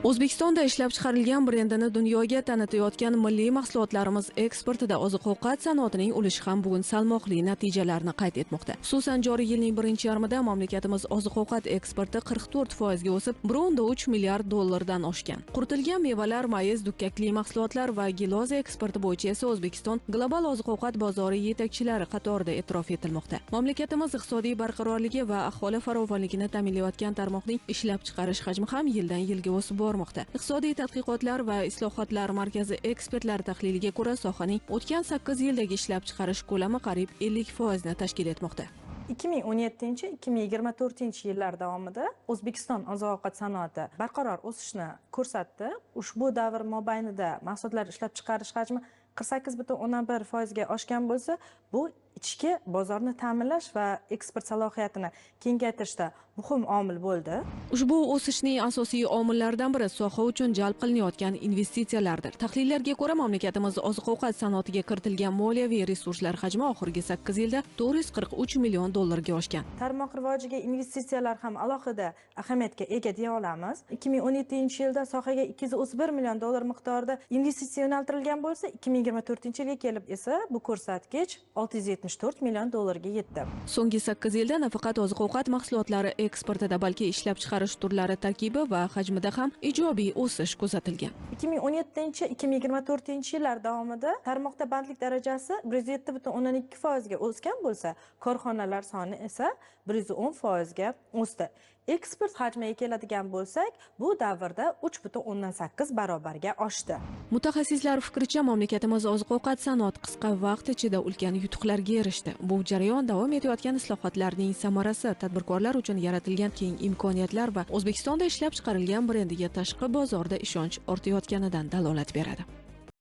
O'zbekistonda ishlab chiqarilgan brendini dunyoga tanitayotgan milliy mahsulotlarimiz eksportida oziq-ovqat sanoatining ulushi ham bugun salmoqli natijalarni qayd etmoqda. Xususan, joriy yilning birinchi yarmida mamlakatimiz oziq-ovqat eksporti 44% ga o'sib, 1.3 milliard dollardan oshgan. Quritilgan mevalar, mayiz, dukkakli mahsulotlar va gilos eksporti bo'yicha esa O'zbekiston global oziq-ovqat bozori yetakchilari qatorida e'tirof etilmoqda. Mamlakatimiz iqtisodiy barqarorligi va aholi farovonligini ta'minlayotgan tarmoqning ishlab chiqarish hajmi ham yildan yilga o'sib bormoqda. Iqtisodiy tadqiqotlar va islohotlar markazi ekspertlari tahliliga ko'ra, sohaning o'tgan 8 yildagi ishlab chiqarish ko'lami qariyb 50% ni tashkil etmoqda. 2017-2024 yillar davomida O'zbekiston oziq-ovqat sanoati barqaror o'sishni ko'rsatdi. Ushbu davr mobaynida mahsulotlar ishlab chiqarish hajmi 48,1% ga oshgan bo'lsa, bu ichki bozorni ta'minlash va eksport salohiyatini kengaytirishda muhim omil bo'ldi. Ushbu o'sishning asosiy omillaridan biri soha uchun jalb qilinayotgan investitsiyalardir. Tahlillarga ko'ra, mamlakatimiz oziq-ovqat sanoatiga kiritilgan moliyaviy resurslar hajmi oxirgi 8 yilda 443 million dollarga oshgan. Tarmoq rivojiga investitsiyalar ham alohida ahamiyatga ega deya olamiz. 2017-yilda sohaga 231 million dollar miqdorida investitsiya yo'naltirilgan bo'lsa, 2024-yilga kelib esa bu ko'rsatkich 674 million dollarga yetdi. So'nggi 8 yilda nafaqat oziq-ovqat mahsulotlari eksportida, balki ishlab chiqarish turlari tarkibi va hajmida ham ijobiy o'sish kuzatilgan. 2017-2024 yillar davomida tarmoqda bandlik darajasi 107,2% ga o'sgan bo'lsa, korxonalar soni esa 110% ga o'sdi. Eksport hajmiga keladigan bo'lsak, bu davrda 3,8 barobarga oshdi. Mutaxassislar fikricha, mamlakatimiz oziq-ovqat sanoati qisqa vaqt ichida ulkan yutuqlarga erishdi. Bu jarayon davom etayotgan islohotlarning samarasi, tadbirkorlar uchun yaratilgan keng imkoniyatlar va O'zbekistonda ishlab chiqarilgan brendiga tashqi bozorda ishonch ortayotganidan dalolat beradi.